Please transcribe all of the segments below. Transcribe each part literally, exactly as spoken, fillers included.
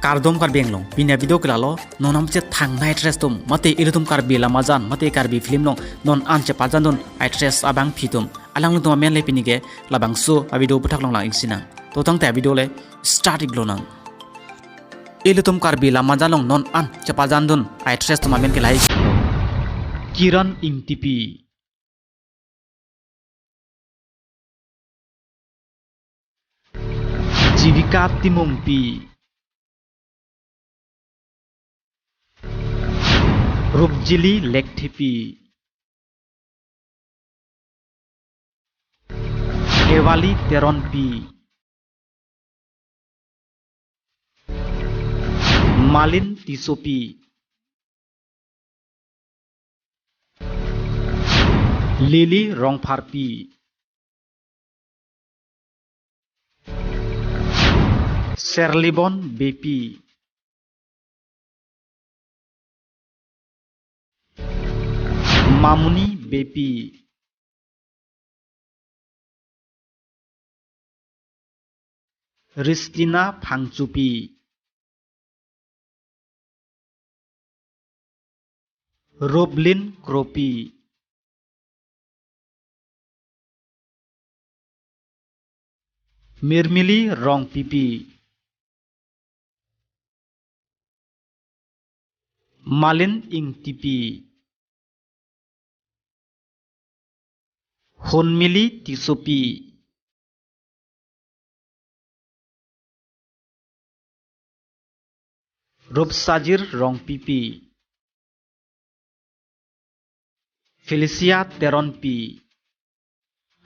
Kardom Karbi Anglong, pini avideo ke lalo, non amchethang nai actress atum, mate ilitum Karbi Lamajan, mate Karbi film along, non an chepajan dun actress abangpi atum. Alanglitum amen le pini ke labangso avideo aputhak along lang-ik sinang. To tangte avideo le start-ik lonang. Ilitum Karbi Lamajan along non an chepajan dun actress atum amen ke lahai. Kiran Engtipi, Jivika Timungpi, Rupjili Lekthepi, Kevali Teronpi, Malin Tissopi, Lily Rongpharpi, Serlibon Beypi, Mamuni Beypi, Ristina Phangchopi, Roblin Kropi, Mirmili Rongpipi, Malin Engtipi, Honmili Tissopi, Rupsajir Rongpipi, Felicia Teronpi.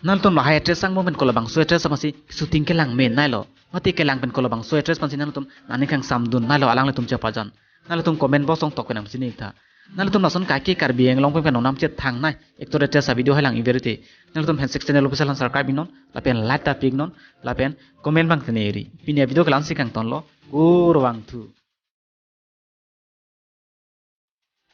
Nanglitum lahai actress angbong pen kolabangso actress aphansi shooting kelang me nailo, mate kelang pen kolabangso actress aphansi nanglitum nangning kangsam dun nailo, alanglitum chepajan. Nanglitum comment box along tok pen nangpachini-ik tha. Nanglitum lason kaike Karbi Anglong pen non amchethang nai actor actress avideo hai lang-ik verite, nanglitum handshake channel official aphan subscribe-ik non, lapen like ta pi-ik non, lapen comment abang tengneri. Pini avideo ke la-ansi kangtonlo, kurvangthu.